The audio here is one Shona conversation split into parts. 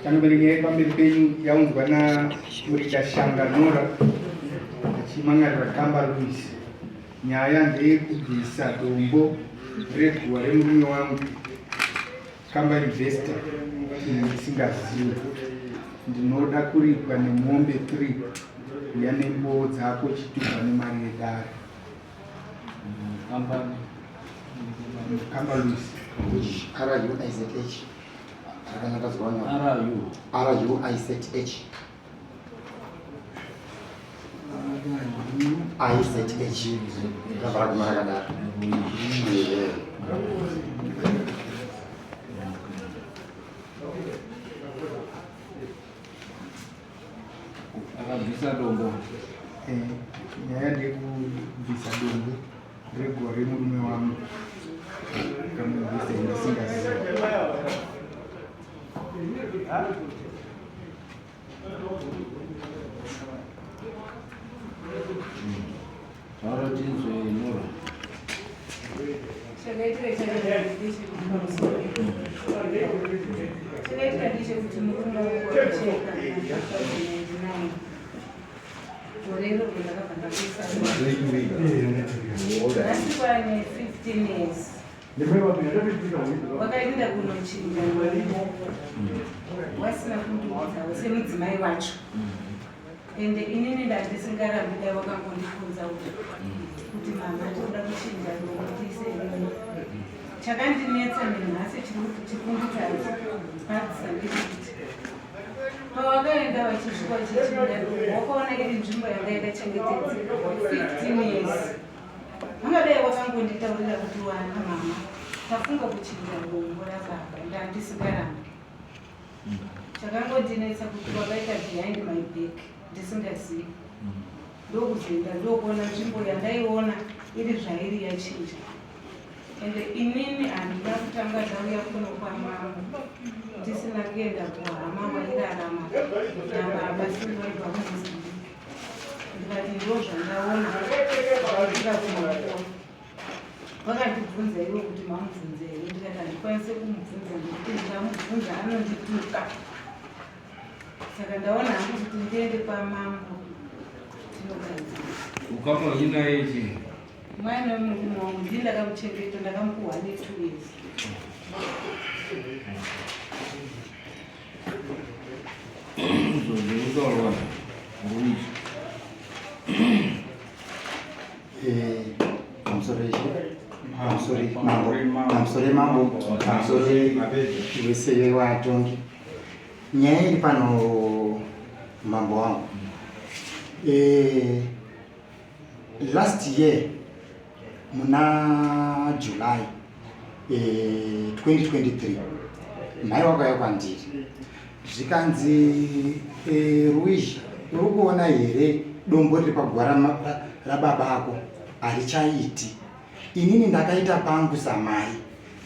Changamire, nyaya pamberi penyu yaunzwa naMurida Shanga Nora achimangarira Kamba Louis. Nyaya ndeyekubvisa dombo reguva remurume wangu Kamba Investor ini ndisingazive. Ndinoda kuripwa nemombe 3 uya nemboo dzako chitupa nemari yedare. Kambani. Kamba Louis. R-U-I-Z-H. Rakanyakadzwa R-U. R-U-I-Z-H. I-Z-H. Rabva raguma rakadaro. Yeah. Akabvisa dombo. Eh, nyaya ndeyekubvisa dombo reguva remurume wangu kamubvisa ndisingazivi. Taura tinzwe Nora. Chakaitika ndechekuti murume wangu wakacheka 1999 gore iroro ndakabva ndakuisa nhasi kwane 15 years wakaenda kunochinja wasina kundiudzawo semudzimai wacho ende inini ndandisingarambi dai wakangondifunza kuti mama tinoda kuchinja ndokuti rimwe chakandinetsa nenhasi chikunditadzisa ndechekuti pawakaenda vachisvika vachichinja wakaona iri nzvimbo yanga yakachengetedzeka 15 years Ungadai wakangonditaurira kuti wana mama tafunga kuchinja dombo rababa ndandisingarambi. Chakangondinetsa kuti wakaita behind my back ndisingazivi. Ndokuzoenda ndokuona nzvimbo yandaiona iri zvairi yachinja. Ende inini handina kutanga ndauya kuno kwamambo ndisina kuenda kuhama wairarama nababa sindiwaibva kuMozambique. Ndikati ndo zvandaona zvaitika kumakuwa. Vakandibvunza ivo kuti mamubvunze here, ndikati handikwanise kumubvunza nekuti ndikamubvunza anondituka. Saka ndaona hangu kuti ndiende kwamambo tinogadzira. Ukama wenyu naye chii? Mwana wemurume wangu ndini ndakamuchengeta, ndakamupuhwa ne2 years. Pamusoro mambo, pamusoro wese watongi. Nyaya iri pano mambo wangu. Eh, last year muna July 2023 mai wakauya kwandiri zvikanzi Ruizha uri kuona here dombo riri paguva rababa ako harichaiti inini ndakaita pangu samai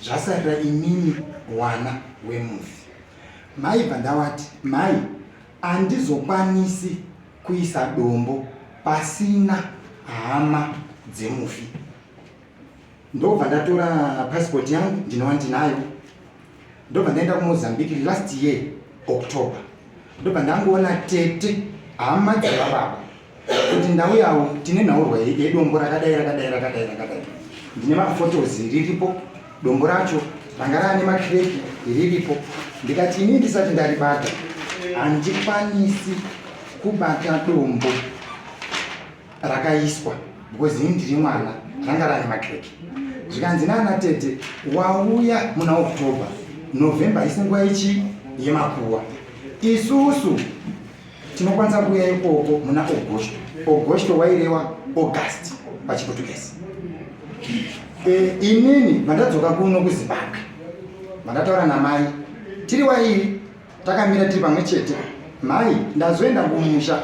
zvasarira inini wana wemufi mai bva ndawati mai andizokwanisi kuisa dombo pasina hama dzemufi ndobva ndatora passport yangu ndinova ndinayo ndobva ndaenda kumozambique last year october ndobva ndangoona tete hama dzavababa kuti ndauyawo tine nhaurwa yedombo rakadai rakadai rakadai rakadai ndine mafotos riripo dombo racho ranga raane makireki riripo ndikati ini ndisati ndaribata handikwanisi kubata dombo rakaiswa because ini ndiri mwana ranga rane makireki zvikanzi naana tete wauya muna october november isi nguva ichi yemakuwa isusu tinokwanisa kuuya ikoko muna augusto augusto wairewa august pachiportuguese e, inini vandadzoka kuno kuzimbabwe vandataura namai tiri wairi takamira tiri pamwe chete mai ndazoenda kumusha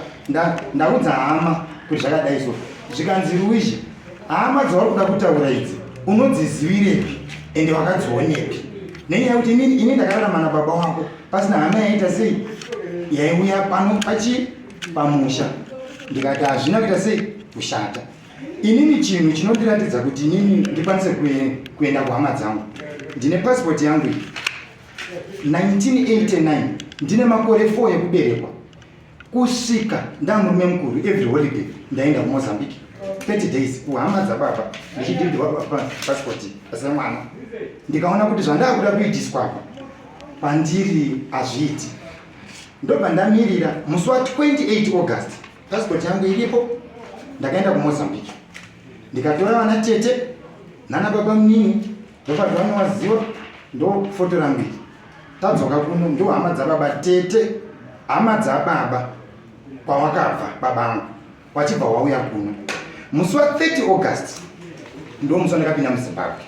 ndaudza hama kuti zvakadai so zvikanzi ruizhi hama dzauri kuda kutaura idzi unodzizivirepi ende wakadzionepi nenyaya yekuti inini ini ndakararama nababa wako pasina hama yaita sei yaiuya pano pachi pamusha ndikati hazvina kuita sei kushata inini chinhu chinondiratidza kuti inini ndikwanise kuenda kuhama dzangu ndine pasipoti yangu iyi 1989. Ndine makore 4 ekuberekwa kusvika ndamurume mukuru, every holiday ndaenda kuMozambique 30 days kuhama dzababa, ndichidhindwa pasipoti semwana. Ndikaona kuti zvandakuda kuitiswa apa pandiri hazviiti, ndobva ndamirira musi wa28 August. Pasipoti yangu iripo. Ndakaenda kuMozambique, ndikatora vana tete nana baba munini, ndobva vanowaziwa, ndofotora mbiri. Tadzoka kuno, ndo hama dzababa, tete, hama dzababa kwawakabva babangu wachibva wauya kuno. Musi wa30 August ndo musi wandakapinda muZimbabwe.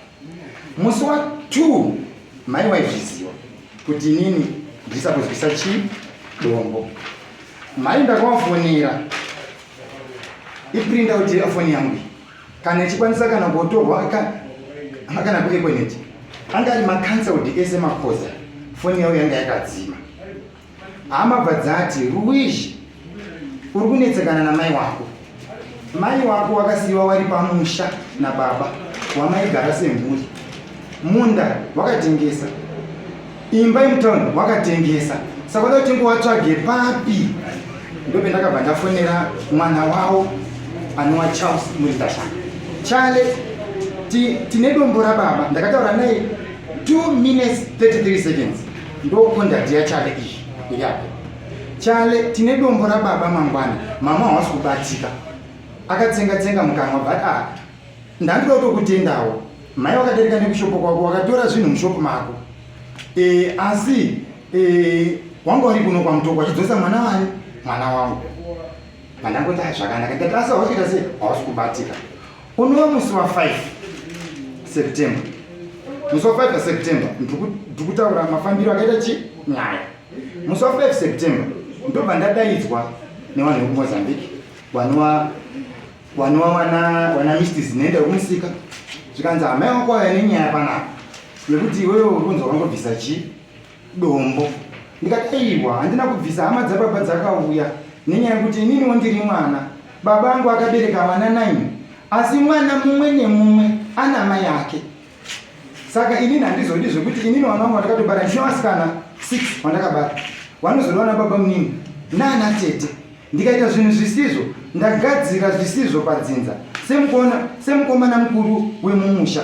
Musi wa2 mai waizviziva kuti inini ndisakuzwisa chii dombo. Mai ndakavafonera, iprint out yefoni yangu iyi, kana ichikwanisa kana kutorwa kana kuEconet, anga ari macancelled ese makoza. Foni yavo yanga yakadzima. Hama bva dzati, "Ruwizhi, uri kunetsekana namai wako. Mai wako wakasiyiwa wari pamusha nababa wamaigara semhuri. Munda wakatengesa, imba yemutauni wakatengesa, saka uda kuti ngowatsvage papi?" Ndopendakabva ndafonera mwana wavo anova Charles Murindashaka. "Chale, tine dombo rababa." Ndakataura naye 2 minutes 33 seconds. Ndo contact yaChale iyi iri apo. "Chale, tine dombo rababa mangwana, mama hawasi kubatika." Akatsenga tsenga mukanwa, but ah, ndandoda kutokutendawo. Mai wakadarika nekushopo kwako, wakatora zvinhu mushopo mako, asi wanga uri kuno kwaMutoko wachidzosa mwana wani, mwana wangu. Mandangoti, "Ah, zvakanaka." Ndati, "Asi hausi kuita sei? Hausi kubatika." Unova musi wa5 September. Musi wa5 September, ndiri kutaura mafambiro akaita chi nyaya. Musi wa5 September ndobva ndadaidzwa nevanhu vekuMozambique, vanova wana Mr Zinenda wekumusika. Zvikanzi, "Hamai wako auya nenyaya panapa yekuti iwewe uri kunzi wakangobvisa chi dombo." Ndikati, "Aiwa, handina kubvisa. Hama dzababa dzakauya nenyaya yekuti ininiwo ndiri mwana. Baba angu akabereka vana 9, asi mwana mumwe nemumwe ana mai ake. Saka inini handizodi zvekuti inini vana vangu vandakatobara, ndine vasikana 6 vandakabara, vanozoda vana baba munini nana tete. Ndikaita zvinhu zvisizvo, ndagadzira zvisizvo padzinza semukomana mukuru wemumusha.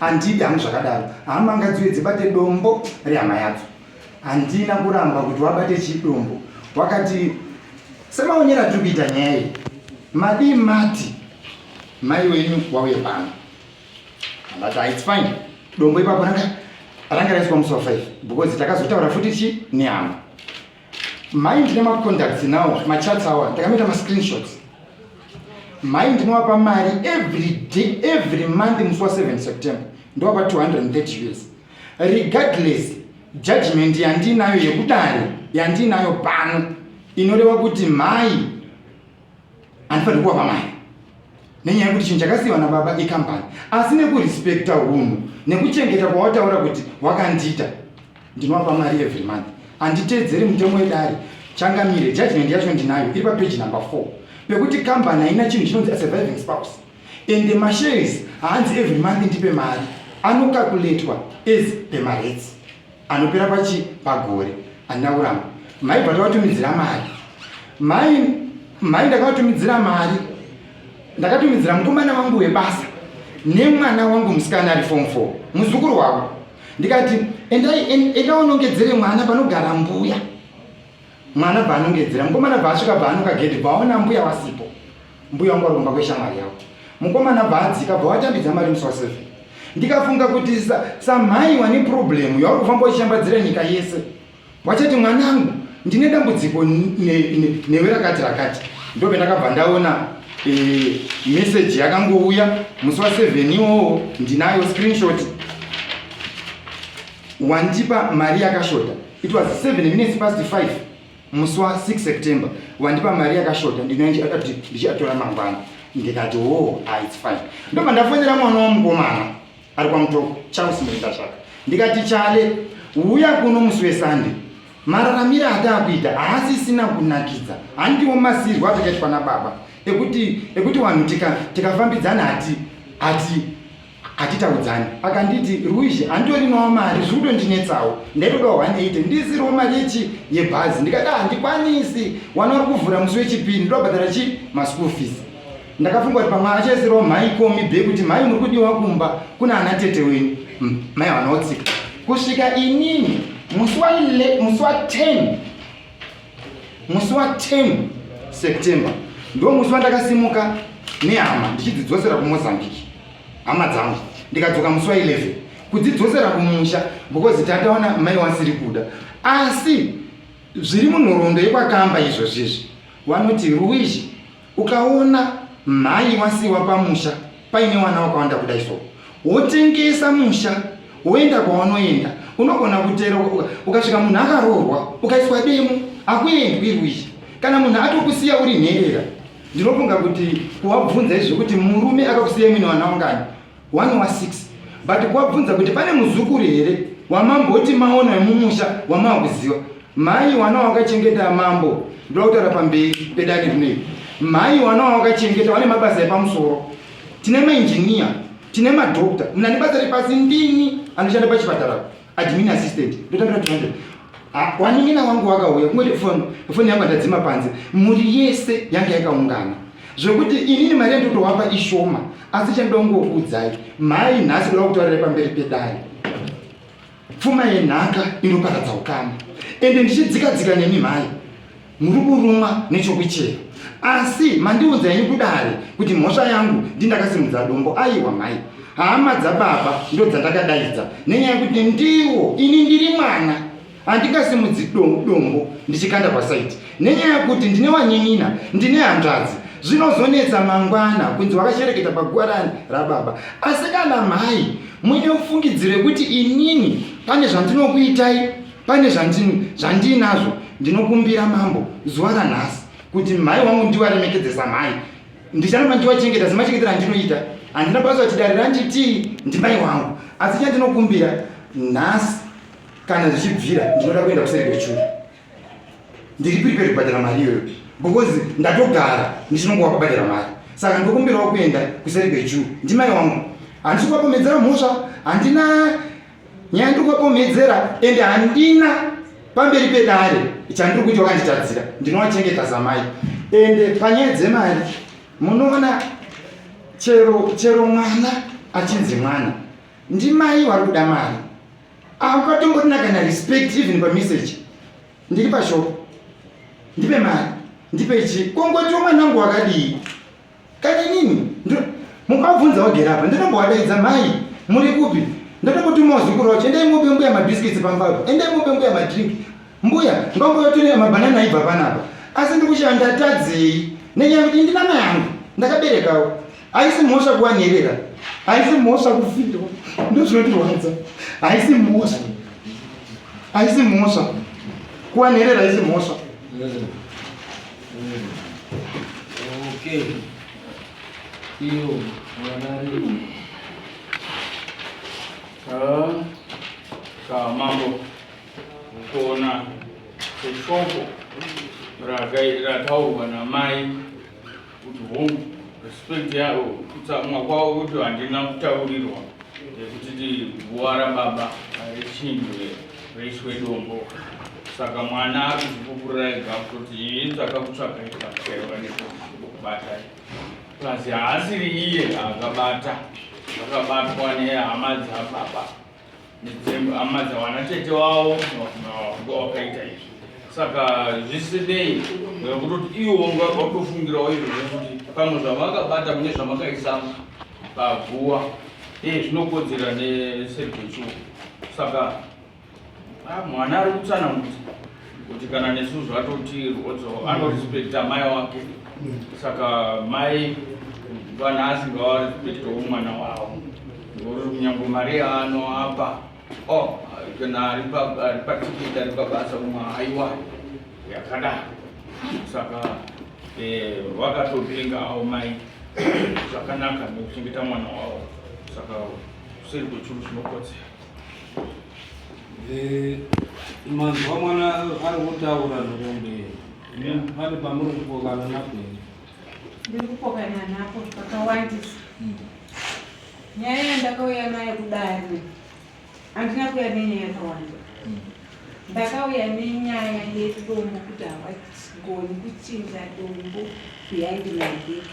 Handidi hangu zvakadaro. Hama ngadziuye dzibate dombo rehama yadzo." Handina kuramba kuti wabate chidombo. Wakati, "Semaonero atiri kuita nyaya iyi, madii mati mai wenyu wauye pano?" Andati, "It's fine." Dombo ipapo ranga raiswa musi wa5, because takazotaura futi chi nehama. Mai ndine macontacts nawo, machats awa, ndakamaita mascreenshots. Mai ndinovapa mari every day, every month. Musi wa7 September ndovapa 230 US, regardless judgment yandinayo yekudare, yandinayo pano, inoreva kuti mai handifaniri kuvapa mari nenyaya yekuti chinhu chakasiyiwa nababa ikambani. Asi nekurespekta unhu nekuchengeta kwawataura kuti wakandiita, ndinovapa mari every month. Handiteedzeri mutemo wedare, changamire. Judgment yacho ndinayo, iri papeji number 4, pekuti kambani haina chinhu chinonzi a surviving spouse, and mashares haanzi every month ndipe mari, anokakuletwa as pemarates anopera pachi pagore. Handina kuramba. Maibva tavatumidzira mari. Mai ndakavatumidzira mari. Ndakatumidzira mukomana wangu webasa nemwana wangu musikana ari form 4, muzukuru wavo. Ndikati, "Endai, enda unongedzere mwana panogara mbuya." Mwana bva anongedzera, mukomana bva asvika, bva anoka gedhi, bva aona mbuya wasipo, mbuya wangu vari kumba kweshamwari yavo. Mukomana bva adzika, bva watambidza mari musi wa7. Ndikafunga kuti samhai wane problem yauri kufamba uchishambadzira nyika yese, wachati, "Mwanangu, ndine dambudziko newe rakati rakati." Ndope ndakabva ndaona message yakangouya musi wa7 iwowo. Ndinayo screenshot. "Wandipa mari yakashota." It was 7 minutes past 5 musi wa6 September. "Wandipa mari yakashota, ndichiatora mangwana." Ndikati, "Oh, ah, it's fine." Ndobva ndafonera mwana wamukomana ari kwaMutoko, Charles Murindashaka. Ndikati, "Chale, uya kuno musi weSunday. Mararamiro ataakuita haasisina kunakidza. Handiwo masirwo atakaitwa nababa ekuti vanhu tikafambidzana hati hati Hatitaudzani. Akanditi Ruizhi handitorinawo mari zviri kutondinetsawo. Ndaitodawo 180 ndisirewo mari yechi yebhazi. Ndikati handikwanisi. Wana uri kuvhura musi wechipiri ndobhadhara chi maschool fees. Ndakafunga kuti pamwe achaisirawo mhai komi be kuti mhai muri kudiwa kumba kuna ana tete wenyu. Mai havana kutsika. Kusvika inini musi wa musi wa 10 musi wa 10 September ndo musi wandakasimuka nehama ndichidzidzosera kuMozambique hama dzangu ndikadzoka musi wa 11 kudzidzosera kumusha because tataona mai wasiri kuda asi zviri munhoroondo yekwakamba izvozvizvi vanoti Ruizhi Ukaona mhai wasiiwa pamusha paine wana wakawanda kudai so wotengesa musha woenda kwaunoenda unogona kutera ukasvika munhu akaroorwa ukaiswa demo hakuendwi rwizhi kana munhu atokusiya uri nherera ndinofunga kuti kuwabvunza izvo kuti murume akakusiya muine wana wangani One wa 6 but kuwabvunza kuti pane muzukuru here wamamboti maona wemumusha wamava kuziva mhai wana wakachengeta mambo ndoda kutaura pamberi pedare rinei mhai wana wakachengeta wane mabasa epamusoro tine mainjiniya tine madhokta muna nebasa repasi ndini anoshanda pachipatara admin assistant ndotambira 200 ah, wanin'ina wangu wakauya kungoti foni foni yangu andadzima panze mhuri yese yanga yakaungana zvekuti inini mari yandotowapa ishoma asi chandongokuudzai mhai nhasi kuda kutaurira pamberi pedare pfuma yenhaka inoparadza ukama ende ndichidzikadzika nemi mhai Muri kurumwa nechokuchera asi mandiudza henyu kudare kuti mhosva yangu ndindakasimudza dombo. Aiwa mhai, hama dzababa ndodzandakadaidza nenyaya yekuti ndiwo ini ndiri mwana handingasimudzi dombo ndichikanda pasaiti nenyaya yekuti ndine wanyin'ina ndine hanzvadzi zvinozonetsa mangwana kunzi wakashereketa paguva rababa asi kana mhai muine ufungidziro yekuti inini pane zvandinokuitai Pane zvandiinazvo ndinokumbira mambo zuva ranhasi kuti mhai wangu ndiwaremekedze samhai ndicharamba ndichiwachengeta semachengetero andinoita handina basa kuti dare randitii ndimai wangu asi chandinokumbira nhasi kana zvichibvira ndinoda kuenda kuseri kwechuru ndiri prepare kubhadhara mari iyoyo because ndatogara ndichinongova kubhadhara mari saka ndokumbirawo kuenda kuseri kwechuru ndimai wangu handisi kuvapomedzera mhosva handina Nyaya ndiri kuvapomhedzera ende handina pamberi pedare chandiri kuita wakanditadzira ndinovachengeta samai ende panyaya dzemari munoona chero chero mwana achinzi mwana ndimai wari kuda mari akatombodina kana respect even pamessage ndiri pashop ndipe mari ndipe chii kongotiwo mwanangu wakadii Kana inini mukavabvunza wagere apa ndinombovadaidza mai muri kupi ndotombotuma vazukuru vacho endai mupe mbuya mabiscuits pamba apa endai mupe mbuya madrink mbuya ngomboyotorera mabanana aibva panapa asi ndikushaya ndatadzei nenyaya yekuti ndina mai angu ndakaberekawo haisi mhosva kuva nherera haisi mhosva kufirwa ndozvinotirwadza haisi mhosva haisi mhosva kuva nherera haisi mhosva Okay. Iyo mwanari. Ah, ka mambo kuona seshoko rataurwa namai kuti hongu respect yavo kutsamwa kwavo kuti handina kutaurirwa yekuti guva rababa richinjwe riiswe dombo saka mwana akuzvipupurira ega kutoti ini takakutsvagai pakaiva nekubatai plus haasiri iye akabata zvakabatwa nehama dzababa nedzehama dzawana tete wavo wakaita izvi saka zvisinei ngekutoti iwo watofungirawo izvo zvekuti pamwe zvavakabata mune zvamakaisa paguva e zvinokodzera nesergechu saka ah, mwana ari kutsanangudza kuti kana nesu zvatoti rwodzo anorespekta mai wake saka mai vanhasi ngavarespektewo mwana wavo ngekuti kunyange mari yaanoapa oh, kana ari patiketi ari pabasa umwe haiwa yakadaro saka eh, vakatopenga avo mai zvakanaka nekuchengeta mwana wavo saka kuseri kwechuru zvinokodzera eh, manzwa mwana ari kutaura nhoroondo iyi pane pamuri kupokana napo here ndiri kupokana napo pakawandisa hmm. Nyaya yandakauya nayo kudare handina kuuya nenyaya yakawanda. Ndakauya nenyaya yedombo kuti havagoni kuchinja dombo behind my back.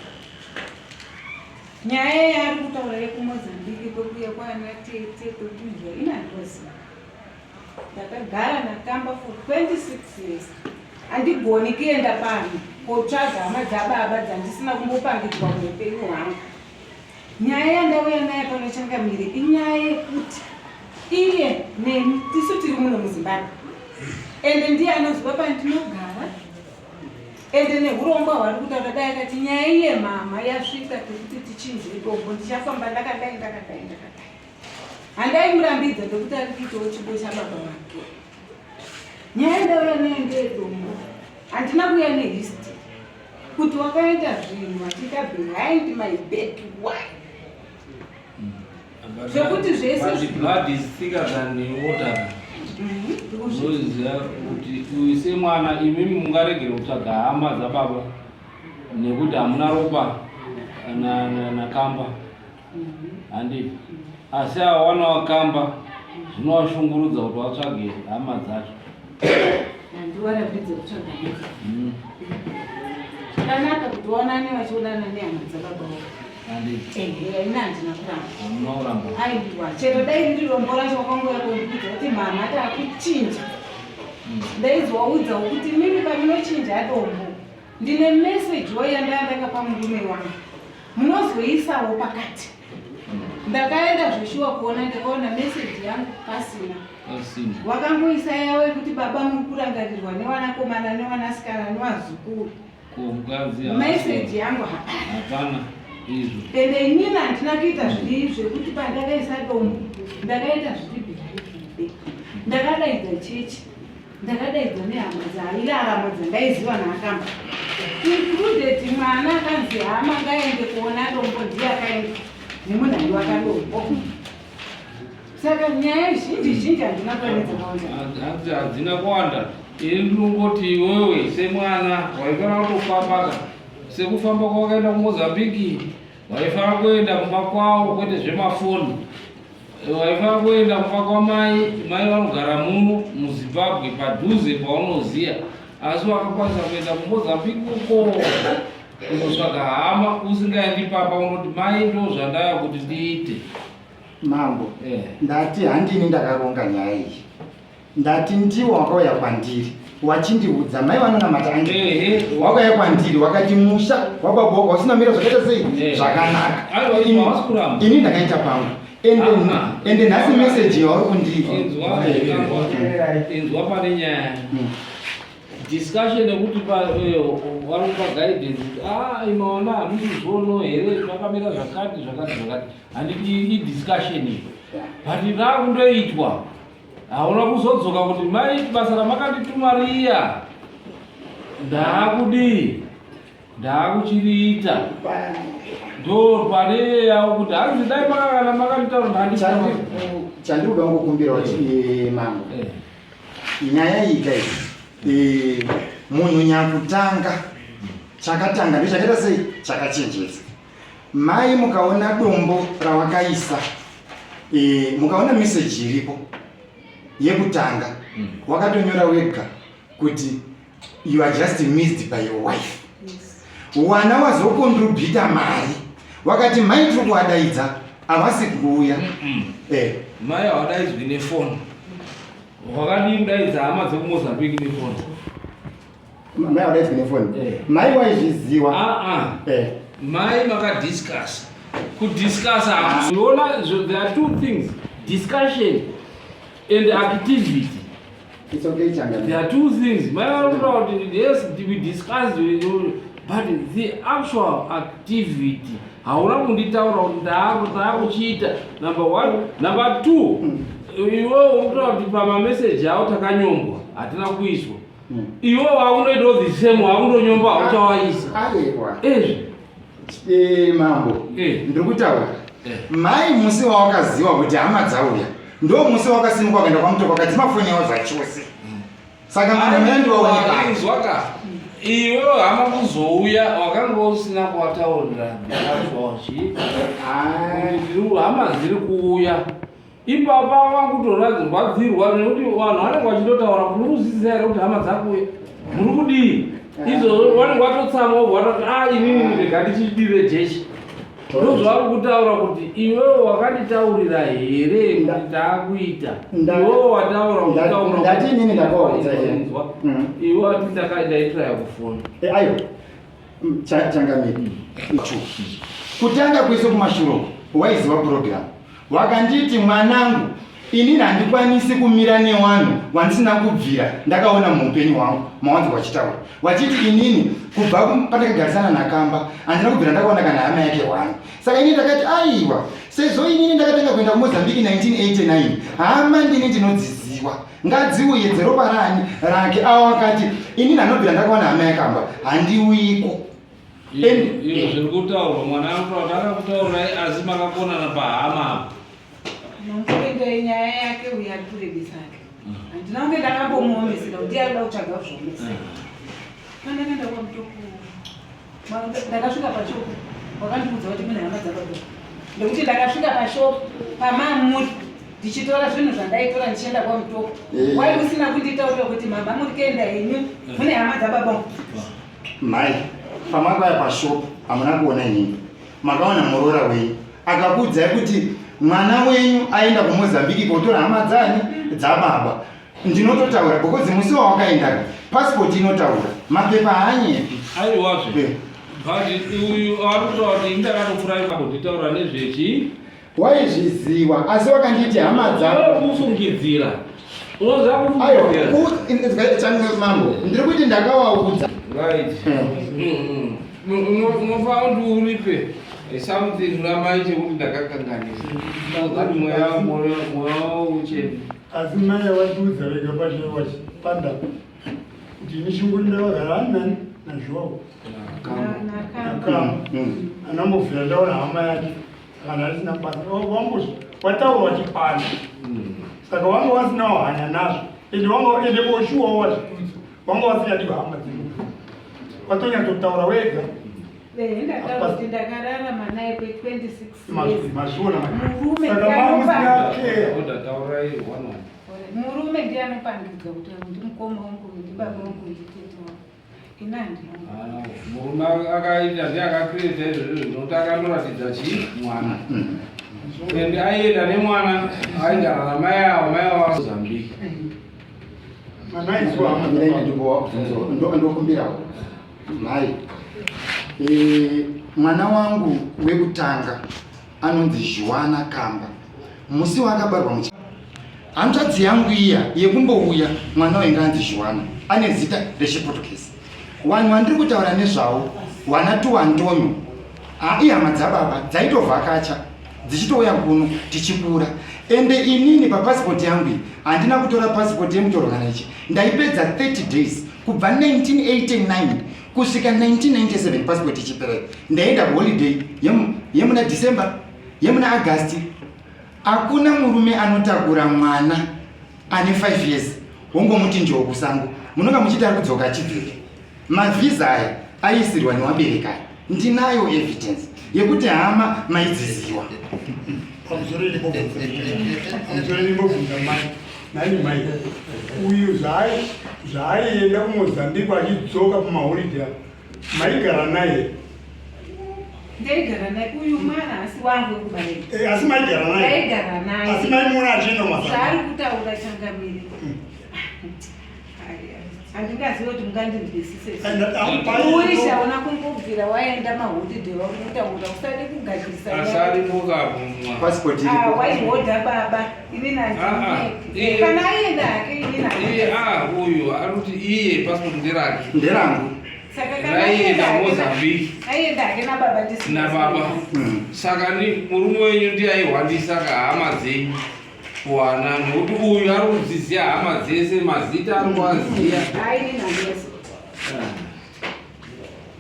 Nyaya yaari kutaura yekuMozambique kwekuya kwaana tete kwekudya ini handivaziva. Ndakagara nakamba for 26 years. Handigoni kuenda pano kotsvaga hama dzababa dzandisina kumbopangidzwa muupenyu hwangu. Nyaya yandauya nayo pano changamire inyaya yekuti iye neni tisu tiri muno muZimbabwe ende ndiye anoziva pandinogara ende nehurongwa hwari kutaura dai akati nyaya iye mama yasvika pekuti tichinje dombo ndichafamba ndakadai ndakadai ndakadai handaimurambidza nekuti ari kuitawo chido chababa vake nyaya ndauya nayo ndeyedombo handina kuuya nehistory kuti wakaita zvinhu achiita behind my back why zvekuti zvese blood is thicker than water unoziva kuti uyu semwana imimi mungaregere kutsvaga hama dzababa nekuti hamuna ropa nakamba handiti asi ava wana wakamba zvinovashungurudza kuti vatsvage hama dzacho handiwarambidze kutsvaga hama zvakanaka kuti waonane vachionana nehama dzababa wavo handiti ehe ini handina kuramba hamuna kuramba aiwa chero dai riri rombo racho wakangouya kondikudza kuti mama takuchinja ndaizowaudzawo kuti mimi pamunochinja dombo ndine meseji wo yandaya ndakapa murume wangu munozoisawo pakati ndakaenda zveshuwa kuona ndakaona meseji yangu pasina pasina wakangoisa yavo yekuti baba muri kurangarirwa nevanakomana nevanasikana nevazukuru ko mukadzi meseji yangu hapana hapana izvo ende inini handina kuita zviri zvekuti pandakaisa dombo ndakaita zviri behind ndakadaidza chechi ndakadaidzwa nehama dzairarama dzandaiziva naakamba included mwana akanzi hama ngaende kuona dombo ndiye akaenda nemunhu aiwa kadombo saka nyaya zhinji zhinji handina kuva nedzakawanda hanzi hadzina kuwanda ini ndinongoti iwewe semwana waifanira kutofambaka sekufamba kwawakaenda kumozambiki waifanira kuenda kumba kwawo kwete zvemafoni waifanira kuenda kumba kwamai mai vanogara muno muzimbabwe padhuze paunoziya asi wakakwanisa kuenda kumozambiki uko kunotsvaga hama usingaendi pamba unoti mai ndo zvandaya kuti ndiite Mambo, Eh. ndati handini ndakaronga nyaya iyi. Ndati ndiwo wakauya kwandiri wachindiudza mai vanonamata ange Ehe. wakauya kwandiri wakati musha wababa wako usina mira zvakaita sei Eh. zvakanaka Aiwa, Ini- hausi kuramba. ini ndakaita pangu ende Ah, ah. ende nhasi meseji yauri kundi inzwa Eh, inzwa pane nyaya Mm. discussion yekuti vari kupa guidance kuti a imaona hamusi here zvakamira zvakati zvakati zvakati handiti idiscussion iyi but rakundoitwa hauna kuzodzoka kuti mai basa ramakandituma riya ndaakudii ndaakuchiriita ndo pane yawo kuti hanzi dai makakana makanditaura ndanditaura Chandiri kuda kungokumbira kuti mambo nyaya iyi kai munhu nyakutanga chakatanga ndo chakaita sei chakachenjedza mai mukaona dombo rawakaisa mukaona meseji iripo yekutanga wakatonyora wega kuti you are just missed by your wife wana wazokontribhuta mari wakati mai tiri kuwadaidza havasi kuuya eh. Mai hawadaidzwi nefoni wakadii kudaidza hama dzekumozambique nefoni Mai wadaidzwi nefoni Eh. mai waizviziwa aa eh. mai makadiscussa kudiscussa unoona there are two things discussion and activity It's okay changa there are two things mai vari kutaura kuti yes we discussed but the actual activity hauna kunditaura kuti ndaakuchiita number one number two iwewe uri kutaura kuti pamameseji avo takanyombwa hatina kuiswa iwe wakundoitawo the same wakundonyomba hauchawaisa aiwa ezvi mambo Eh. ndiri kutaura Eh. mai musi wawakaziwa kuti hama dzauya ndo musi wakasimuka wakaenda kwamutoko wakadzima foni yawo zvachose saka munhu maya ndiwaoneka inzwaka Iwe hama kuzouya wakanga usina kuwataurira ndakazvozvi hama dziri kuuya ipapa vakutorwadzirwa nekuti vanhu vanenge vachitotaura kuti muri kuzviziva here kuti hama dzakuuya muri kudii izvozvo vanenge vatotsamwa vobva vatoti a ah, inini rega ndichidire jeshi ndozvavari kutaura kuti iwewe wakanditaurira here kuti taakuita iwewe wataura ndati inini ndakaudza mm. iwe wati ndakaitiraya kufona eh, aiwa mm, changamire kutanga kwese kumashuro waiziva program Wakanditi mwanangu, inini handikwanisi kumira newanhu wandisina kubvira ndakaona muupenyu hwangu. Mawanzi wachitaura wachiti inini kubva pandakagarisana naKamba handina kubvira ndakaona kana hama yake hwani. Saka inini ndakati aiwa, sezvo inini ndakatanga kuenda kuMozambique 1989 hama ndini ndinodziziwa ngadziuye dzeropa rani rake. Awo akati inini handinobvira ndakaona hama yaKamba handiuyiko. Izvo zviri kutaurwa mwana anotaura akakutaurirai asi makakonana pahama apo. Nongoendai nyaya yake uyo ari kurebesa ake. Handina kunge ndakambomuomesera kuti arikuda kutsvaga kuzviomesera. Pandakaenda kwaMutoko ndakasvika pashopu wakandiudza kuti mune hama dzakadoko nekuti ndakasvika pashopu pamamuri ndichitora zvinhu zvandaitora ndichienda kwaMutoko eh. wai usina kunditaurira kuti mama muri kuenda henyu mune hama dzababa Mhai, pamakauya pashop hamuna kuona inini, makaona muroora wenyu akakuudzai kuti mwana wenyu aenda kuMozambique kotora hama dzani dzababa. Ndinototaura because musi wawakaenda passport inotaura mapepa haanyepi. Aiwazve. Eh. But uyu ari kutaura kuti ndakatopfuura kunditaura nezvechi Waizviziwa asi wakanditi hama dzako. Kufungidzira. Unoziva kufungidzira. Ayo, mambo, ndiri kuti ndakawaudza. Right. Hmm. Unofanira kuti uripe something kuna mai chekuti ndakakanganisa. Kuti mweya mweya uchene. Asi mai wandiudza vega pachipanda kuti ini shungu ndakagara nani naZhuwao. Nakamba. Anambobvira ndaona hama yake. Kana asina basa wangu wataurwa chipano saka wanga wasinawo hanya nazvo ende wanga ende oshuwa wazvitudza wanga wasingadi hama dzino watonyatsotaura wega ndakati ndakararama naye kwe 26 years mazviona murume saka mamusina murume ndiye anopangidza kuti ndimukoma wangu ndibaba wangu nditete wangu Ah, murume akaita ndiye akakireta izvozvo zvinokuti akandoratidza chii mwana and aienda nemwana aigara namai avo mai avo mozambique ndokumbirawo mhai eh, mwana wangu wekutanga anonzi Juana Kamba musi waakabarwa muchi hanzvadzi yangu iya yekumbouya mwana wainge anzi Juana ane zita rechiPortuguese vanhu vandiri kutaura nezvavo wana tuantonio ihama dzababa dzaitovhakacha dzichitouya kuno tichikura ende inini papasipoti yangu iyi handina kutora pasipoti yemutoro kana ichi ndaipedza 30 days kubva 1989 kusvika 1997 passport ichipera ndaenda kuholiday yemuna December yemuna August. Hakuna murume anotakura mwana ane 5 years wongomuti njoo kusango, munonga muchiti ari kudzoka achibvepi. Mavhiza aya aisirwa newabereki aya, ndinayo evidence yekuti hama maidziziwa. Pamusoro ndimbobvunza mai nani mai uyu zvaaienda kumozambique achidzoka kumaholiday maigara naye ndaigara naye uyu mwana asi wangu wekubareka eh, asi maigara naye ndaigara naye asi maimuona achienda kumazambique zvaari kutaura changamire hmm. Handingazive kuti mungandinzwisise uri chaona kungobvira waenda maholiday wakutaura usade kugadzirisa passport iripo ah, waihodha baba ini nandii ah, ah, kana aenda hake ini nandi uyu ari kuti iye passport nderake nderangu raienda Mozambique aienda hake nababa nababa hmm. saka murume wenyu ndiye aihwandisa ka hama dzenyu kuwana nekuti uyu ari kudziziva hama dzese mazita ari kuaziva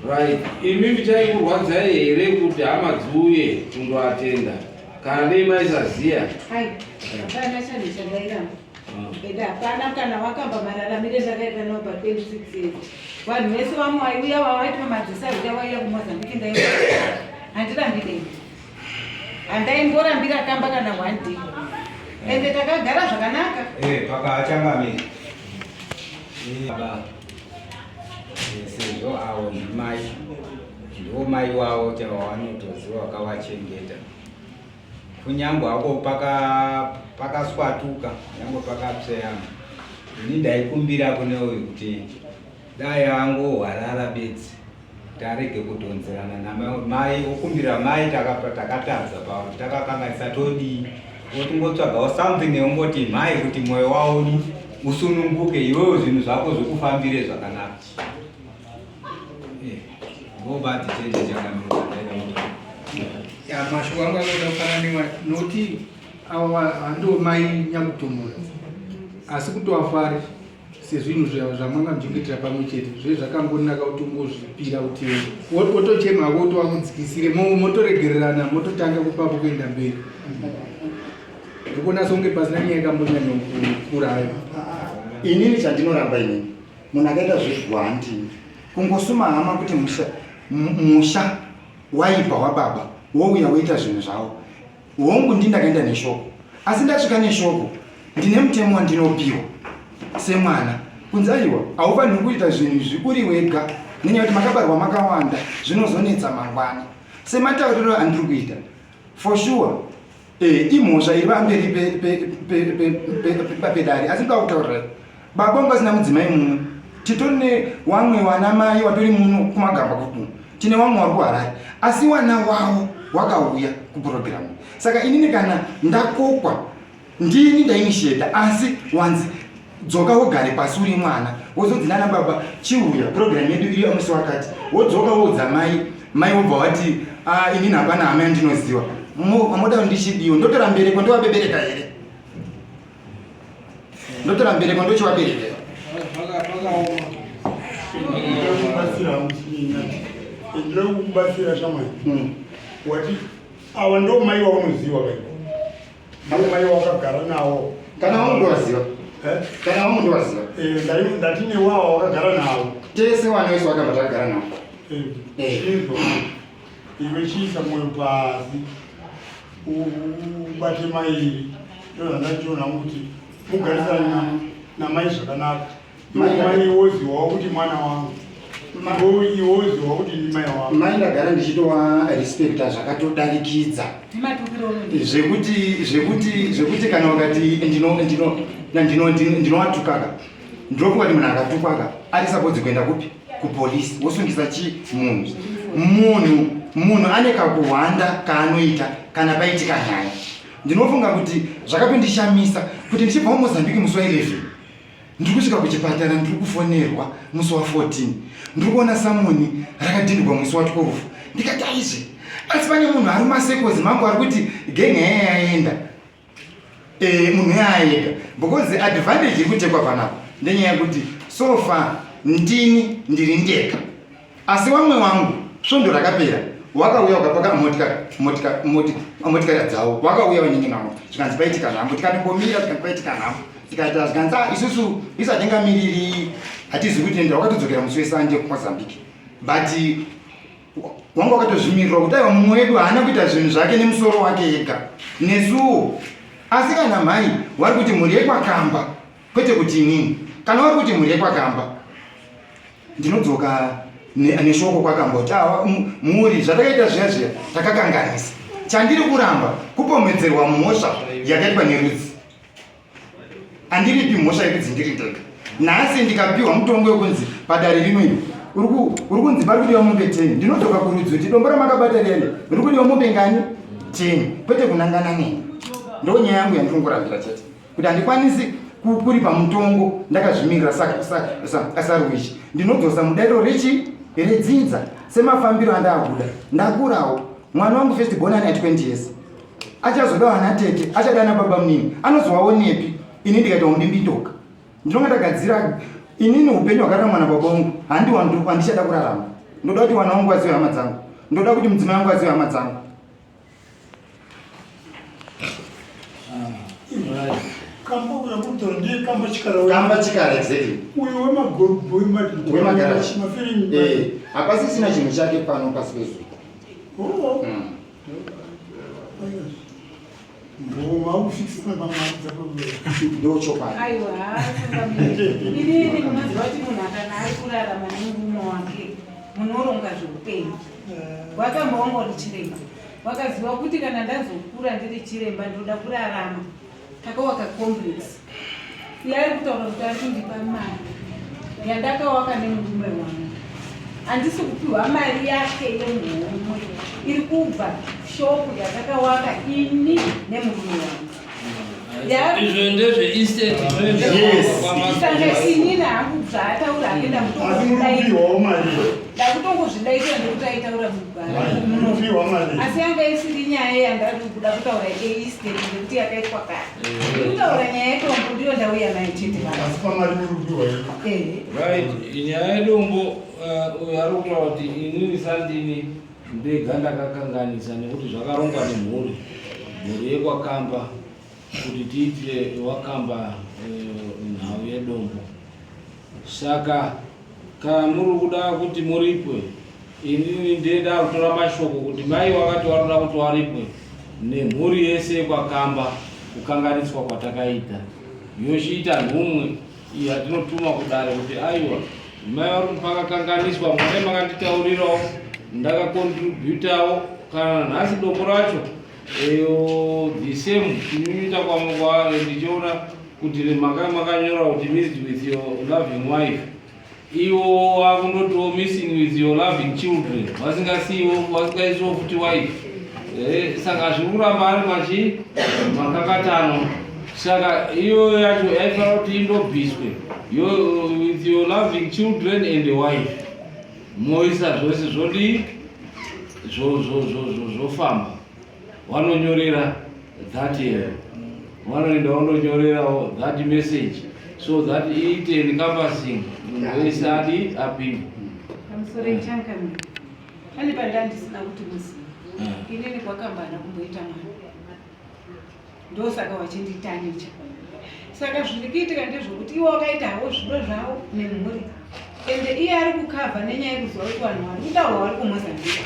right imi michaikurwadzai here kuti hama dziuye kundoatenda kana dei maisaziva Ende hapana kana wakamba mararamire ndakaita nawo pa 26 years. Vanhu vese vamwe vaiuya vavaiti vamadzisarira vaiuya kuMozambique ndai handirambire. Handaimborambira kamba kana one day. Ende takagara zvakanaka. Eh, pakachangamira. Eh, baba. Eh, sezvo avo ndimai ndiwo mai wavo chavanotoziva vakavachengeta. Kunyangwe hako pakaswatuka nyangwe pakapseyama ini ndaikumbira kune uyu kuti dai angohwarara bedzi kuti arege kudhonzerana namai okumbira mai takatadza pa takakanganisa todii otingotsvagawo something yeungoti mai kuti mwoyo waudi usununguke iwewo zvinhu zvako zvikufambire zvakanaka Mashoko angu anoda kufananiwa nokuti ava handiwo mai nyakutumura asi kutoafari sezvinhu zvamanga muchingoitira pamwe chete zve zvakangonaka kuti ungozvipira kuti wotochema hako kuti wakudzikisire motoregererana mototanga kupapo kuenda mberi ndikuona songe pasina nyaya yakambonyanya kukurayo inini chandinoramba inini Munhu akaita zvezvigwa handini. Kungosuma hama kuti musha, musha waipa wababa wouya woita zvinhu zvawo. Hongu ndini ndakaenda neshoko. Asi ndasvika neshoko ndine mutemo wandinopiwa semwana kunzi aiwa haufaniri kuita zvinhu izvi uri wega nenyaya yekuti makabarwa makawanda zvinozonetsa mangwana sematauriro andiri kuita for sure Eh, imhosva iri pamberi pedare asi ndoda kutaurira baba vangu vasina mudzimai mumwe titori newamwe wana mai watori muno kumagamba kuno tine wamwe wari kuharare asi wana wavo wakauya kupurogiramu saka inini kana ndakokwa ndini ndainisheta asi wanzi dzoka wogare pasi uri mwana wozonzi nana baba chiuya program yedu iriyo musi wakati wodzoka woudza mai mai wobva wati ah, inini hapana hama yandinoziva moda kuti ndichidiwo ndotora mbereko ndovabebereka here ndotora mbereko ndochivaberekera ndinoda kukubatsira shamwari hmm. wati awa ndo mai waunoziva kai Mai wakagara nawo. Kana wangu ndowaziva. Eh? Kana wangu ndowaziva. Eh, ndati newawa wakagara nawo. Tese wana wese wakabva takagara nawo. Eh. eh. Chinzwa. Iwe chiisa moyo pasi. Ubate mai. Ndozvandachiona kuti mugarisane namai zvakanaka. Mai woziwawo kuti mwana wangu. Mai woziwawo kuti ndi mai wangu. Mai ndagara ndichitova respecta zvakatodarikidza. Zvekuti zvekuti zvekuti kana ukati ndino ndino ndino ndinowatukaka. Ndinofunga kuti munhu akatukwaka ari supposed kuenda kupi? Kupolice. Wosungisa chi munhu. Munhu munhu ane kakuhwanda kaanoita kana paitika nyaya. Ndinofunga kuti zvakatondishamisa kuti ndichibva muMozambique musi wa 11 Ndiri kusvika kuchipatara ndiri kufonerwa musi wa 14 ndiri kuona samoni rakadhindwa musi wa 12 ndikati aizve asi pane munhu ari mumasekozi mangu ari kuti genge yaya yaenda e, munhu yaayega because advantage iri kutekwa panapa ndenyaya yekuti so far ndini ndiri ndega Asi wamwe wangu svondo rakapera wakauya ukapaka motikari dzawo wakauya wenyinyi wangu zvikanzi paitika nhamo tikatombomira zvikanzi paitika nhamo tikaita zvikanzi ah, isusu isu hatingamiriri hatizi kuti enda wakatodzokera musi wesande kumozambique but wanga wakatozvimirira kuti aiwa mumwe wedu haana kuita zvinhu zvake nemusoro wake ega nesuwo asi kana mhai wari kuti mhuri yekwakamba kwete kuti inini kana wari kuti mhuri yekwakamba Ndinodzoka neshoko kwakamba kuti awa mhuri zvatakaita zviya zviya takakanganisa. Chandiri kuramba kupomedzerwa mhosva yakaitwa nerudzi. Andiripi mhosva yekudzi ndiri ndega. Nhasi ndikapiwa mutongo wekunzi padare rino iri uri kunzi pari kudiwa mombe 10 ndinodzoka kurudzi kuti dombo ramakabata riyani riri kudiwa mombe ngani 10 kwete kunangana neni. Ndo nyaya yangu yandiri kungorambira chete. kuti handikwanisi kuripa mutongo ndakazvimirira saruichi ndinodzosa mudariro rechi redzinza semafambiro andaakuda ndakurawo mwana wangu first born ane 20 years achazoda ana tete achada ana baba munini anozowaonepi ini ndikaita umbimbindoka ndinonga ndagadzira inini upenyu hwakararamwa nababa wangu handi wandichada kurarama ndoda kuti wana wangu azive hama dzangu ndoda kuti mudzimai wangu azive hama dzangu Kamba uyo akutaura ndiye kamba chikara. Kamba chikara exactly. Uyo wemagaraji. Wemagaraji. Eh, hapasisina chinhu chake pano pasi pezuva. Oh. Ndochokwadi. Aiwa, inini munoziva kuti munhu akana ari kurarama nemurume wake munoronga zveupenyu. Wakamboongori chiremba. Wakaziva kuti kana ndazokura ndiri chiremba ndinoda kurarama. Takawaka complex. Iye ari kutaura kuti ari kundipa mari yandakawaka nemurume wangu. Handisi kupiwa mari yake yemuhomwe iri kubva shopu yatakawaka ini nemurume wangu. Izvo ndezve estate Saka inini hangu zvaataura hake ndakutongozvidaitira nekuti aitaura mugwara asi yanga isiri nyaya yandari kuda kutaura yeestate nekuti yakaitwa kare kutaura nyaya yedombo ndiyo ndauya nayo chete. Right, nyaya yedombo, uyo ari kutaura kuti inini sandini ndega ndakakanganisa nekuti zvakarongwa nemhuri, mhuri yekwakamba, kuti tiitire wakamba nhau yedombo. Saka kana muri kuda kuti muripwe, inini ndeda kutora mashoko kuti mai wakati waroda kuti waripwe nemhuri yese yekwakamba kukanganiswa kwatakaita, yochiita nhumwe iyi yatinotuma kudare kuti aiwa, mai vari kuti pakakanganiswa, mune makanditaurirawo, ndakakontributawo. Kana nhasi dombo racho eyo the same kunyunyuta kwamukwa ndichiona kuti makanyora kuti missed with your loving wife, iwo wakundotiwo missing with your loving children, vasingasiiwo, vasingaisiwo futi wife. Saka zviri kuramba ari machi makakatano. Saka iyo yacho yaifanira kuti indobviswe, with your loving children and wife, moisa zvose zvodii, zvofamba. Vanonyorera that year, vanoenda vandonyorerawo that message so that iite encompassing, munhu wese adi apinde. Pamusoro ichankamira, pane pandandisina kuti muziva. Inini kwakambana kumboita mwana, ndosaka wachinditanicha. Saka zviri kuitika ndezvokuti iwo wakaita hawo zvido zvavo nemhuri, ende iye ari kukavha nenyaya yekuziva kuti vanhu vari kutaurwa vari kuMozambique,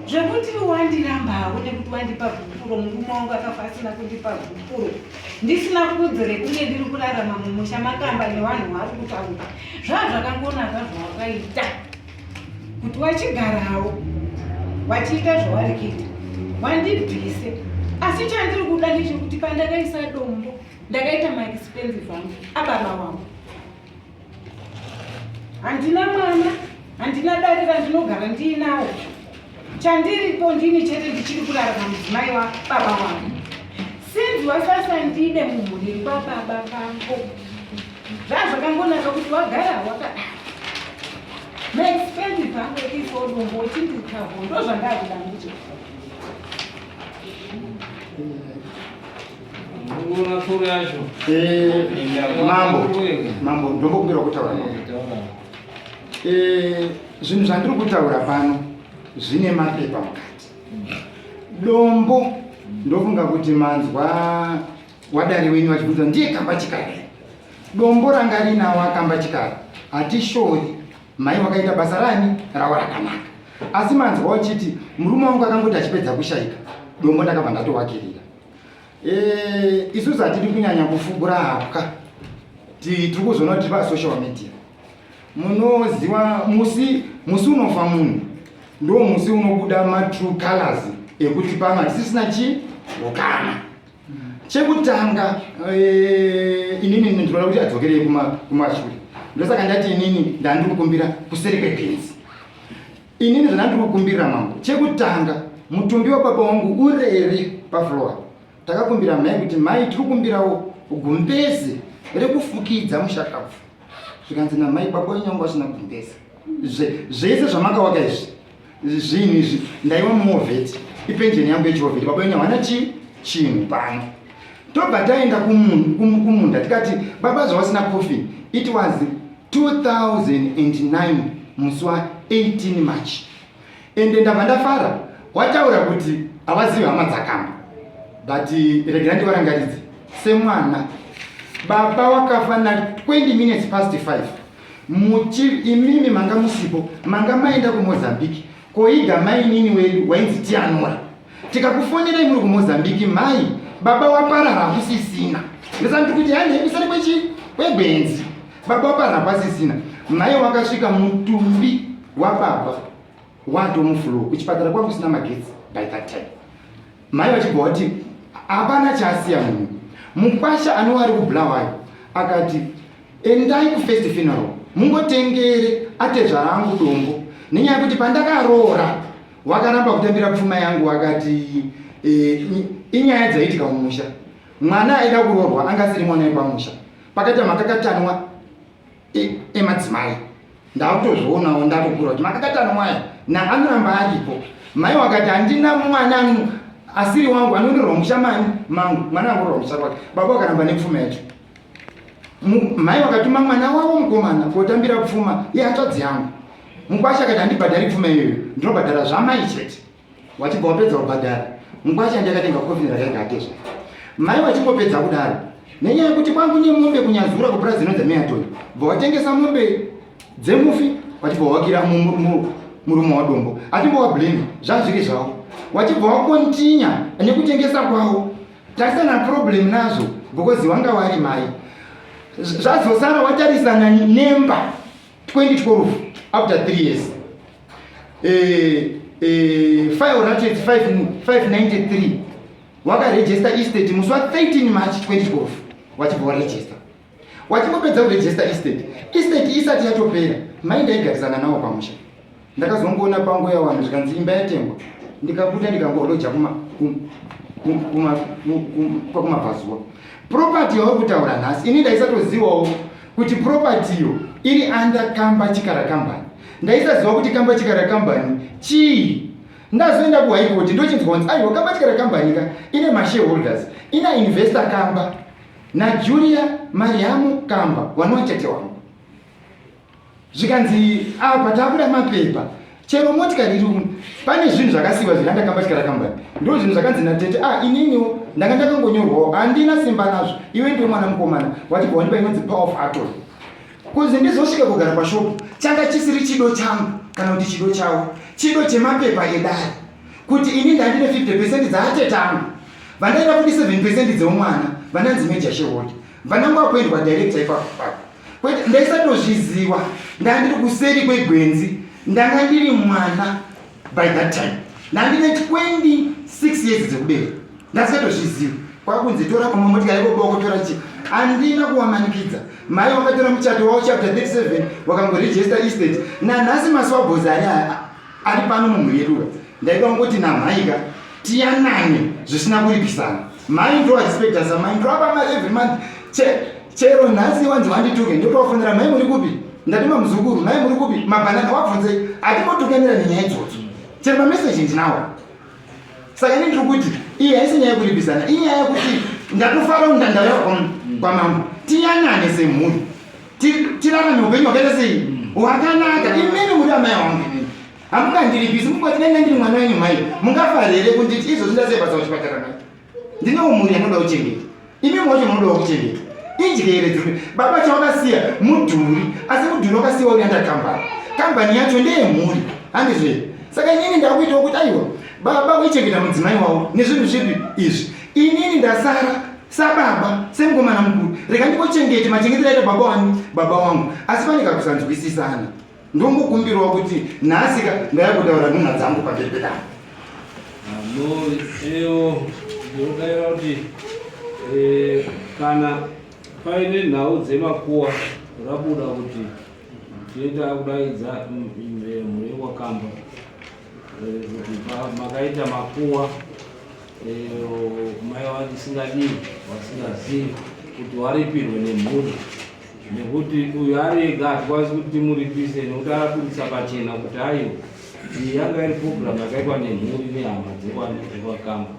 zvekuti wandirambawo nekuti wandipa gupuro. Murume wangu akafa asina kundipa gupuro, ndisina kudzo rekunge ndiri kurarama mumusha makamba nevanhu vari kutaura. Zvaa zvakangonaka zvawakaita kuti wachigarawo wachiita zvavari kuita, wandibvise. Asi chandiri kuda ndechekuti pandakaisa dombo ndakaita maexpensive angu ababa wangu. Handina mwana, handina dare randinogara ndiinawo. Chandiripo ndini chete ndichiri kurarama, mudzimai wababa wangu. Sinzi wasasandide mumhuri kwababa vangu, zvazvakangonaka kuti wagara wakadaro, maexpensive angu ekuisawo dombo uchindikavo, ndo zvandakuda mucho. Unoona tsoro yacho. Mambo, mambo, ndombokumbira kutaura. Zvinhu zvandiri kutaura pano zvine mapepa mukati. Dombo, ndofunga kuti manzwa wadari wenyu vachibvunza ndiye kamba chikara. Dombo ranga rinawo akamba chikara, hatishori mai wakaita basa rani ravo rakanaka, asi manzwa uchiti murume wangu akangoti achipedza kushayika, dombo ndakabva ndatowakirira. Isusu hatidi kunyanya kufugura hapwa. Tiri kuzoona kuti pasocial media, munoziva musi unofa munhu ndo musi unobuda matrue colors ekuti pano hatisisina chi ukama. Chekutanga, inini ndinoda kuti adzokerei kumashure. Ndosaka ndati inini ndandiri kukumbira kuseri kwepenzi. Inini zvandandiri kukumbirira mambo, chekutanga, mutumbi wababa wangu urere pafloor. Takakumbira mai kuti mai, tiri kukumbirawo gumbeze rekufukidza mushakabvu. Zvikanzi namai, baba wenyu wangu vasina gumbeze, zvese zvamakawaka izvi, zvinhu izvi ndaiwa muovheti, ipenjeni yangu yechiovheti. Baba wenyu havana chi chinhu pano. Tobva taenda kumunda tikati baba zvavasina coffin. It was 2009 musi wa18 March. Ende ndabva ndafara wataura kuti havazivi hama dzakamba, but regera ndivarangaridze semwana. Baba wakafa na 20 minutes past 5. Muchi imimi manga musipo, manga maenda kuMozambique. Koiga mainini wedu wainzi Tianora. Tikakufonerai muri kuMozambique mai, baba waparara hakusisina. Ndosati kuti handei kuseri kwechi kwegwenzi. Baba waparara pasisina. Mai wakasvika mutumbi wababa watomuflow kuchipatara kwanga kusina magetsi by that time. Mai vachibva vati hapana chaasiya munhu. Mukwasha anova ari kuBulawayo akati endai kufirst funeral mungotengere atezvara angu dombo nenyaya yekuti pandakaroora wakaramba kutambira pfuma yangu wakati e, inyaya dzaiitika mumusha mwana aida kuroorwa anga asiri mwana wepamusha pakaita makakatanwa emadzimai ndakutozvionawo ndatokura kuti makakatanwa aya naanoramba aripo mai wakati handina mwana asiri wangu anondorwa musha mani mangu mwana angorwa musha kwake baba wakaramba nepfuma yacho mai wakatuma mwana wavo mukomana kotambira pfuma yehanzvadzi yangu mukwasha akati handibhadhari pfuma iyoyo ndinobhadhara zvamai chete wachibva wapedza kubhadhara mukwasha ndiye akatenga kofini rakaita atezva mai vachingopedza kudaro nenyaya yekuti kwangu nemombe kunyazura kupurazi inonzi meatoni bva watengesa mombe dzemufi wachibva wakira murume wadombo atimbowablame zvazviri zvavo wachibva wakontinya nekutengesa kwavo tarisana problem nazvo because wanga wari mai zvazosara watarisana nemba 2012 after 3 years eh, eh, file racho its 593 wakaregister estate musi wa 13 march 2012 wachibva waregister wachingopedza kuregister estate estate isati yatopera mai ndaigarisana nawo pamusha ndakazongoona panguva yavanhu zvikanzi imba yatengwa ndikabuda ndikangoloja kumabvazuva property yauri kutaura nhasi ini ndaisatozivawo kuti property iyo iri under kamba chikara kambani ndaisaziva kuti kamba chikara kambani chii ndazoenda kuhigh court ndochinzwa kunzi aiwa kamba chikara kambani ka ine mashareholders ina investor kamba najulia mariamu kamba wanova tete wangu zvikanzi apa takuda mapepa chero motikari iri pane zvinhu zvakasiiwa zviri ndakamba chikara kambani ndo zvinhu zvakanzi natete ah ininiwo ndanga ndakangonyorwawo handina simba nazvo iwe ndiwe mwana mukomana wachibva wandipa inonzi power of attorney kuzi ndizosvika kugara pashopu changa chisiri chido changu kana kuti chido chavo chido chemapepa edare kuti ini ndandine 50 percent dzaatete angu vandaida kuti 7 percent dzeumwana vandanzi major shareholder vanangu akuendwa director ipapo papo kwete ndaisatozviziwa ndandiri kuseri kwegwenzi ndanga ndiri mwana by that time ndandine 26 years dzekubereka ndasatozviziva kwakunzi tora kumamotika yako boko tora chi handina kuwamanikidza mai wakatora muchato wavo chapter 37 wakangoregista estate nanhasi maswabhozi ari ari pano mumhuri yedu ndaida kungoti namhaika tiyanane zvisina kuripisana mai ndo respecta samai ndoapa mari every month chero nhasi wanzi wandituke ndotovafonera mai muri kupi ndatuma muzukuru mai muri kupi mabhanana wabvunzei hatimbotukanira nenyaya idzodzo chero mameseji ndinawo saka ini ndiri kuti iyi haisi nyaya yekuripisana inyaya yekuti ndatofara kuti ndandauya kwamambo tiyanane semhuri tirarame upenyu hwakaita sei hwakanaka imimi muri amai wangu imimi hamungandiripisi mungati dai ndandiri mwana wenyu mhai mungafa here kunditi izvozvi ndasiya basa kuchipatara mai ndine umuri anoda kuchengeta imi mwacho munodawo kuchengeta indyere dziri baba chawakasiya mudhuri asi mudhuri wakasiya uri anda kambani kambani yacho ndeyemhuri handizve saka inini ndakuitawo kuti aiwa baba kuichengeta mudzimai wavo nezvinhu zvipi izvi inini ndasara sababa semukomana mukuru rega ndikochengete machengetero aita baba wani baba wangu asi pane kakusanzwisisana ndongokumbirawo kuti nhasi ka ndaya kutaura nhunha dzangu pamberi pedare Eyo ndinodaira kuti eh, kana paine nhau dzemakuwa rabuda kuti tinoita kudaidza eh, mhuri yekwakamba eh, kuti makaita makuwa mai vasingadii vasingazivi kuti waripirwe nemhuri nekuti uyu ari ega hatikwanisi kuti timuripise nekuti arabudisa pachena kuti aiwa iyi yanga iri program yakaitwa nemhuri nehama dzekwakamba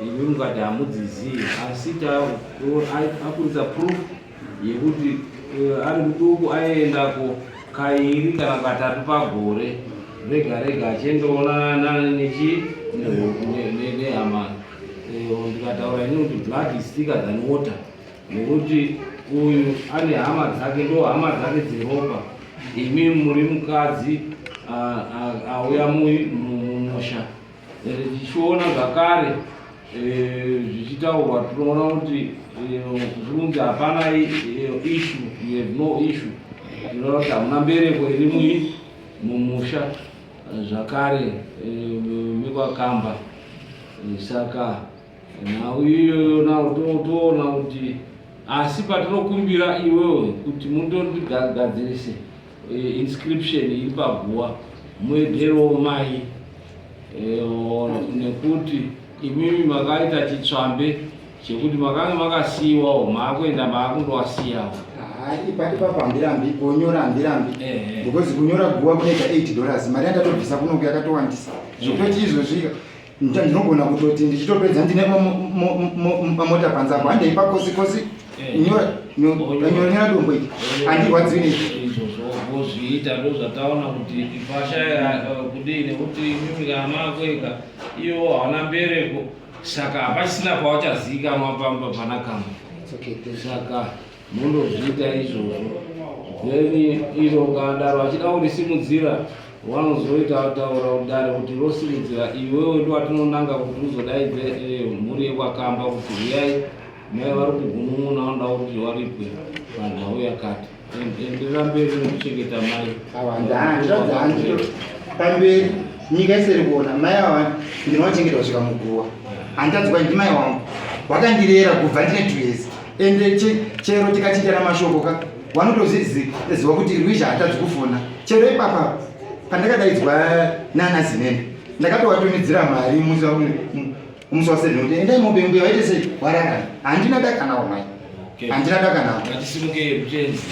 imi mukati hamudzizivi asi abudisa proof yekuti eh, ari muduku aiendako kairi kana katatu pagore rega rega achiendoonana nechi nehama eh, ndikataura ini kuti blood is thicker than water nekuti Uyu ane hama dzake, ndo hama dzake dzeropa. Imi muri mukadzi auya mumusha. Tichiona zvakare eh, zvichitaurwa tinoona kuti eh, zvinonzi hapana eh, issue, you have no issue, tinoona kuti hamuna mbereko iri mumusha zvakare mekwakamba. Saka nhau iyoyo now toona kuti asi patinokumbira iwewe kuti mundogadzirise inscription iri paguva muederewo mai nekuti imimi makaita chitsvambe chekuti makange makasiyiwawo maakuenda maakundowasiyawo. Ipapo handirambi kunyora, handirambi because kunyora guva kunoita $8. Mari yandatobvisa kunoku yakatowandisa zvekutoti izvozvika ndinogona kutoti ndichitopedza ndine mota panze apo, handei pakosi kosi nyora dombo iri, handirwadziwi nei. Izvozvo vozviita, ndo zvataona kuti pashaya kudii nekuti imimi kana maakueka ivo hawana mbereko, saka hapachisina pavachazivikanwa pamba pana kamba, saka mundozviita izvozvo. Then iro kadaro achida kurisimudzira wanozoita taura kudare kuti rosimudzira iwewe, ndo watinonanga kuti uzodaidze mhuri yekwakamba kuti huyai, mai vari kugunun'una, vanoda kuti waripwe panhau yakati. Enderera mberi nekuchengeta mai. Handiradza pamberi, nyika isiri kuona mai ava, ndinovachengeta kusvika muguva. Handitadzwa, ndimai wangu, wakandirera kubva ndine 2 years. Ende chero tikachinjana mashoko ka, wanotozviziva kuti rwizha hatadzi kufona. Chero ipapa pandakadaidzwa nana Zinene, ndakatowatumidzira mari musi wa7 kuti endai mobe mbuya waite sei wararana. Handina dakanawo mai, handina dakanawo. Ngatisimuke kuchenzi.